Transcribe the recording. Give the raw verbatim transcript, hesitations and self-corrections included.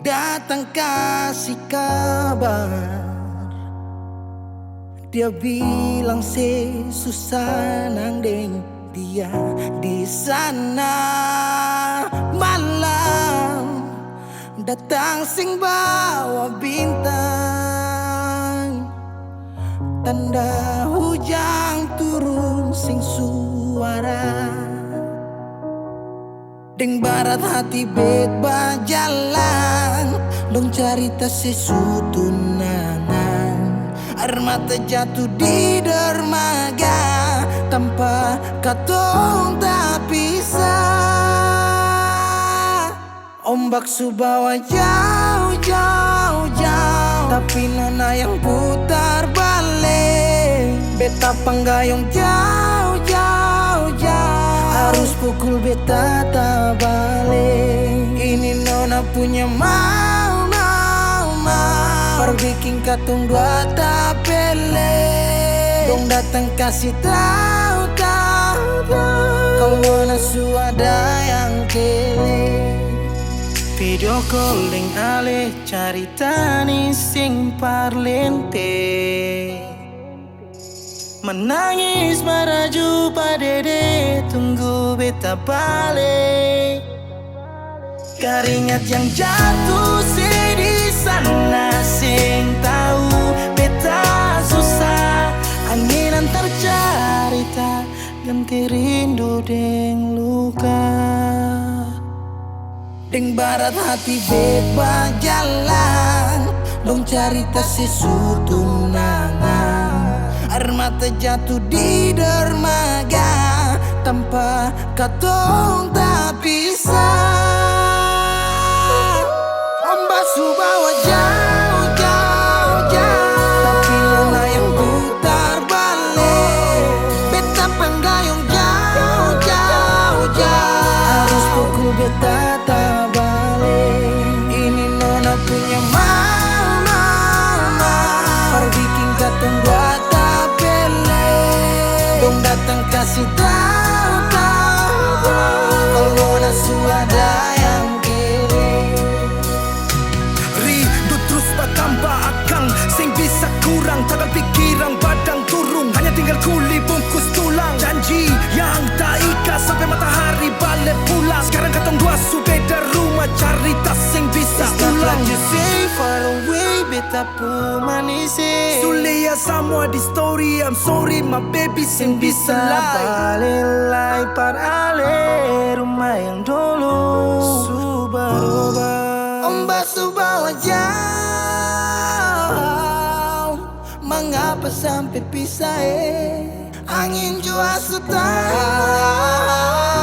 Datang kasi kabar, dia bilang se su sanang deng dia di sana. Malam datang seng bawa bintang, tanda hujang turun seng suara. Deng barat hati bet bajalang, dong carita se su tunangan. Aer mata jatu di dermaga, tampa katong tapisah. Ombak su bawa jauh, jauh, jauh, tapi nona yang putar bale. Beta panggayong jauh, jauh, jauh, arus pukul beta tabale. Ini nona punya mau, mau, mau, par biking katong dua tapele. Dong datang kasi tau, tau, tau, kalo nona su ada yang kele. Video call deng ale, carita ni seng parlente. Manangis maraju pa dede, tunggu beta bale. Karingat yang jatuh se di sana, seng tau beta susah. Angin antar carita, ganti rindu deng luka. Deng barat hati bet bajalang, dong carita se su tunangan. Aer mata jatu di dermaga, tampa katong tapisah. Ombak su bawa jauh, jauh, jauh, tapi nona yang putar bale. Beta panggayong jauh, jauh, jauh, arus pukul beta tabale. Ini nona punya mau, mau, mau, par biking katong dua tapele. Dong datang kasi tau, tau, tau, kalo nona su ada yang kele. Rindu trus batamba akang, seng bisa kurang, tagal pikiran badang turung, hanya tinggal kuli bungkus tulang. Janji yang taika sampe matahari bale pulang. Skarang katong dua su beda rumah, carita seng bisa ulang. It's not like you say far away, beta pu manis e. Su lia samua di story, I'm sorry my baby, seng bisa lai. Bale lai par ale rumah yang dolo su baroba. Ombak su bawa jauh, mangapa sampe pisah e? Angin jua su tau.